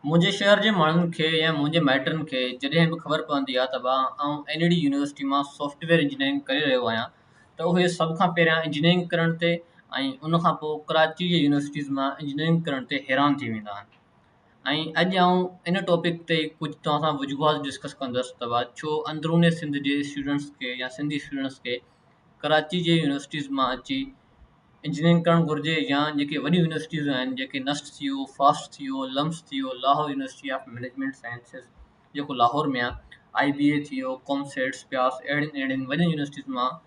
منهنجي شهر جي ماڻهن کي يا منهنجي مائٽن کي جڏهن به خبر پوندي آهي ته آئون اين اي ڊي يونيورسٽي مان سافٽ ويئر انجنيئرنگ ڪري رهيو آهيان ته اهي سڀ کان پهريان انجنيئرنگ ڪرڻ تي ۽ ان کان پوء ڪراچي جي يونيورسٽيز مان انجنيئرنگ ڪرڻ تي حيران ٿي ويندا آهن ۽ اڄ آئون ان ٽاپڪ تي ڪجهه توهان سان وجوهات ڊسڪس ڪندس ته ڇو اندرون سنڌ جي اسٽوڊنٽس کي يا سنڌي اسٽوڊنٽس کي ڪراچي جي يونيورسٽيز مان اچي انجنيئرنگ ڪرڻ گهرجي يا جيڪي وڏيون يونيورسٽيز آهن جيڪي نسٽ ٿي ويو، فاسٽ ٿي ويو، لمس ٿي ويو، Lahore university of management sciences جيڪو لاهور ۾ آهي، آئي بي اي ٿي ويو، ڪامسيٽس، پياس اهڙين اهڙين وڏين يونيورسٽيز مان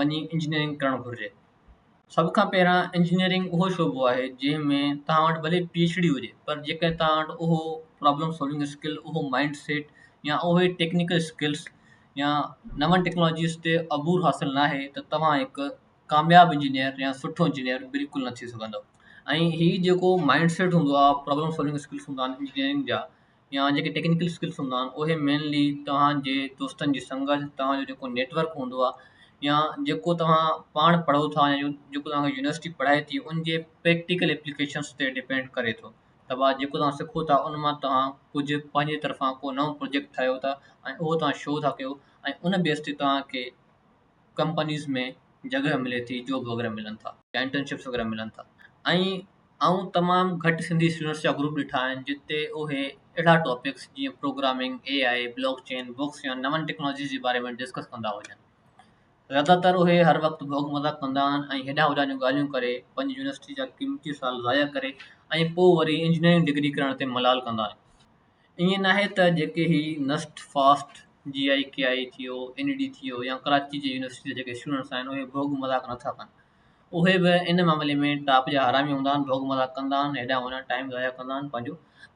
وڃي انجنيئرنگ ڪرڻ گهرجي. سڀ کان پهريان انجنيئرنگ اهو شعبو آهي جنهن ۾ توهان وٽ ڀلي پي ايڇ ڊي هجي پر جيڪڏهن توهان وٽ اهو پرابلم سالونگ اسڪل اهو مائنڊ سيٽ يا اهي ٽيڪنيڪل اسڪلس يا نون ٽيڪنالاجيز تي عبور حاصل ناهي ته توهان هڪ ڪامياب انجنيئر يا سٺو انجنيئر بلڪل نه ٿي سگهندو ۽ هي جيڪو مائنڊ سيٽ هوندو آهي پرابلم سالونگ اسڪلس هوندا آهن انجنيئرنگ جا يا جيڪي ٽيڪنيڪل اسڪلس هوندا آهن اهي مينلي توهان جي دوستن جي سنگت توهان جو جيڪو نيٽ ورڪ هوندو آهي يا جيڪو توهان پاڻ پڙهو ٿا يا جيڪو توهان کي يونيورسٽي پڙهائي ٿي ان جي پريڪٽيڪل ايپليڪيشنس تي ڊپينڊ ڪري ٿو ته ڀاء جيڪو توهان سکو ٿا ان مان توهان ڪجهه پنهنجي طرفان ڪو نئون پروجيڪٽ ٺاهيو ٿا ۽ اهو توهان شو ٿا ڪيو ۽ ان بيس تي توهان کي ڪمپنيز ۾ جڳهه ملي ٿي جاب وغيره ملن ٿا يا انٽرنشپس وغيره ملن ٿا ۽ آئون تمام گهٽ سنڌي اسٽوڊنٽس جا گروپ ڏٺا آهن جتي اهي اهڙا ٽاپڪس جيئن programming A I blockchain books يا نون ٽيڪنالاجيز جي باري ۾ ڊسڪس ڪندا هجن زياده تر اهي هر وقت ڀوڳ مذاق ڪندا آهن ۽ هيڏانهن هوڏانهن جون ڳالهيون ڪري پنهنجي يونيورسٽي جا قيمتي سال ضايع ڪري ۽ پوء وري انجنيئرنگ ڊگري ڪرڻ تي ملال ڪندا آهن ائين ناهي ته جيڪي هي NUST, FAST, G I K I ٿيو، اين اي ڊي ٿيو يا ڪراچي جي يونيورسٽي جا جيڪي اسٽوڊنٽس آهن اهي ڀوڳ مذاق نٿا ڪن. اهي به ان معاملي ۾ ٽاپ جا حرامي هوندا آهن، ڀوڳ مذاق ڪندا آهن، هيڏانهن هوڏانهن ٽائيم ضايع ڪندا آهن پنهنجو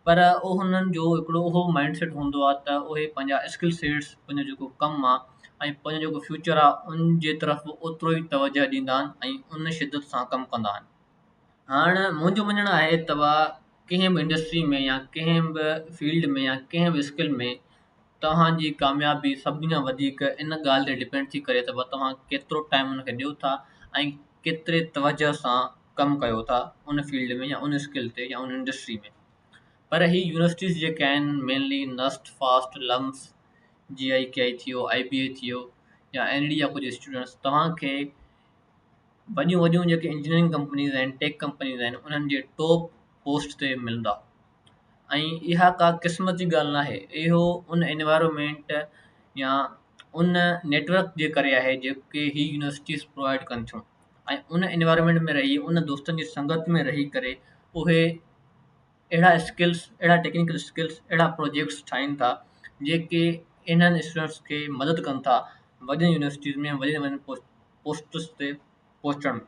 پر انهن جو هڪڙو اهو مائنڊ سيٽ هوندو آهي ته اهي پنهنجا اسڪل سيٽس پنهنجو جيڪو ڪم آهي ۽ پنهنجو جيڪو فيوچر آهي ان جي طرف اوترو ئي توجهه ڏيندا آهن ۽ ان شدت سان ڪم ڪندا آهن. هاڻ منهنجو مڃڻ آهي ته ڪنهن به انڊسٽري ۾ يا ڪنهن به فيلڊ ۾ يا ڪنهن به اسڪل ۾ توهان جي ڪاميابي سڀني کان وڌيڪ ان ڳالهه تي ڊپينڊ ٿي ڪري ته توهان ڪيترو ٽائيم ان کي ڏيو ٿا ۽ ڪيتري توجهه سان ڪم ڪيو ٿا ان فيلڊ ۾ يا ان اسڪل تي يا ان انڊسٽري ۾ پر هي يونيورسٽيز جيڪي آهن mainly NUST FAST LUMS G I K I ٿي ويو آئي بي اي ٿي ويو يا اين ڊي جا ڪجهه اسٽوڊنٽس توهان کي وڏيون وڏيون جيڪي انجنيئرنگ ڪمپنيز آهن ٽيڪ ڪمپنيز آهن انهن جي ٽاپ پوسٽ تي ملندا ۽ اها ڪا قسمت جي ڳالهه ناهي اهو ان انوائرمينٽ يا ان نيٽورڪ جي ڪري آهي جيڪي هي يونيورسٽيز پرووائڊ ڪن ٿيون ۽ ان انوائرمينٽ ۾ رهي ان دوستن جي سنگت ۾ رهي ڪري اهي اهڙا اسڪلس اهڙا ٽيڪنيڪل اسڪلس اهڙا پروجيڪٽس ٺاهين ٿا جيڪي انهن اسٽوڊنٽس کي مدد ڪن ٿا وڏين يونيورسٽيز ۾ وڏين وڏين پوسٽس تي پهچڻ.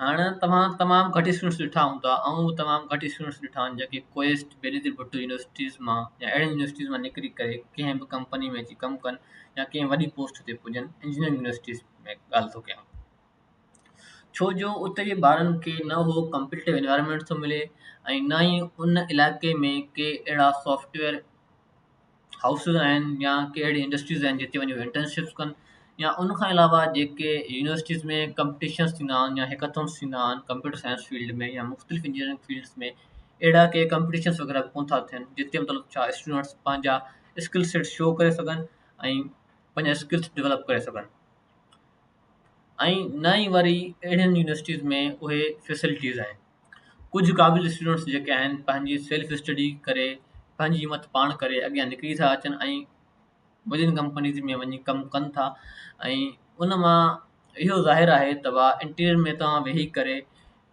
هاڻ توهان تمام گهٽ اسٽوڊنٽس ڏٺا هوندا آئون به تمام گهٽ اسٽوڊنٽس ڏٺا آهن جيڪي ڪوئسٽ بينظير ڀٽو يونيورسٽيز مان يا اهڙين يونيورسٽيز مان نڪري ڪري ڪنهن به ڪمپني ۾ اچي ڪم ڪن يا ڪنهن وڏي پوسٽ تي پڄن انجنيئرنگ يونيورسٽيز ۾ ڳالهه ٿو ڪيان ڇو جو اتي جي ٻارن کي نه هو ڪمپيٽيٽو انوائرمينٽ ٿو ملي ۽ نه ئي ان علائقي ۾ ڪي اهڙا سافٽويئر هائوسز آهن يا ڪي اهڙي انڊسٽريز آهن جتي وڃي انٽرنشپس ڪن يا ان کان علاوه جيڪي يونيورسٽيز ۾ ڪمپٽيشنس ٿيندا آهن يا هيڪاٿونس ٿيندا آهن ڪمپيوٽر سائنس فيلڊ ۾ يا مختلف انجنيئرنگ فيلڊس ۾ اهڙا ڪي ڪمپٽيشنس وغيره به ڪونه ٿا ٿين جتي مطلب ڇا اسٽوڊنٽس پنهنجا اسڪل سيٽ شو ڪري سگهن ۽ پنهنجا اسڪلس ڊولپ ڪري سگهن ۽ نه ئي وري اهڙين يونيورسٽيز ۾ اهي فيسلٽيز آهن ڪجهه قابل اسٽوڊنٽس جيڪي آهن پنهنجي سيلف اسٽڊي ڪري پنهنجي همت پاڻ ڪري اڳيان نڪري ٿا اچن ۽ وڏين ڪمپنيز ۾ وڃي ڪم ڪن ٿا ۽ ان مان اهو ظاهر آهي ته وا انٽيريئر ۾ توهان ويهي ڪري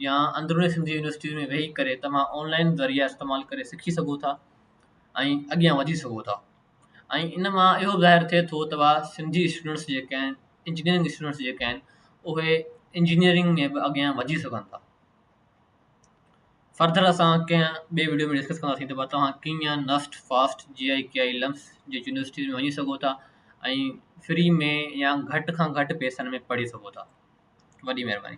يا اندروني سنڌ يونيورسٽي ۾ ويهي ڪري توهان آنلائن ذريعا استعمال ڪري سکي سگهو ٿا ۽ اڳيان وڌي سگهو ٿا ۽ ان مان اهو ظاهر ٿئي ٿو ته اها سنڌي اسٽوڊنٽس جيڪي آهن انجنيئرنگ اسٽوڊنٽس جيڪي آهن اهي انجنيئرنگ ۾ به اڳيان وڌي سگهن ٿا فردر اسان ڪنهن ٻئي وڊيو ۾ ڊسڪس ڪنداسين ته توهان ڪيئن NUST FAST G I K I LUMS جي يونيورسٽيز ۾ وڃي سگهو ٿا ۽ فري ۾ يا گهٽ کان گهٽ پئسن ۾ پڙهي سگهو ٿا وڏي مهرباني.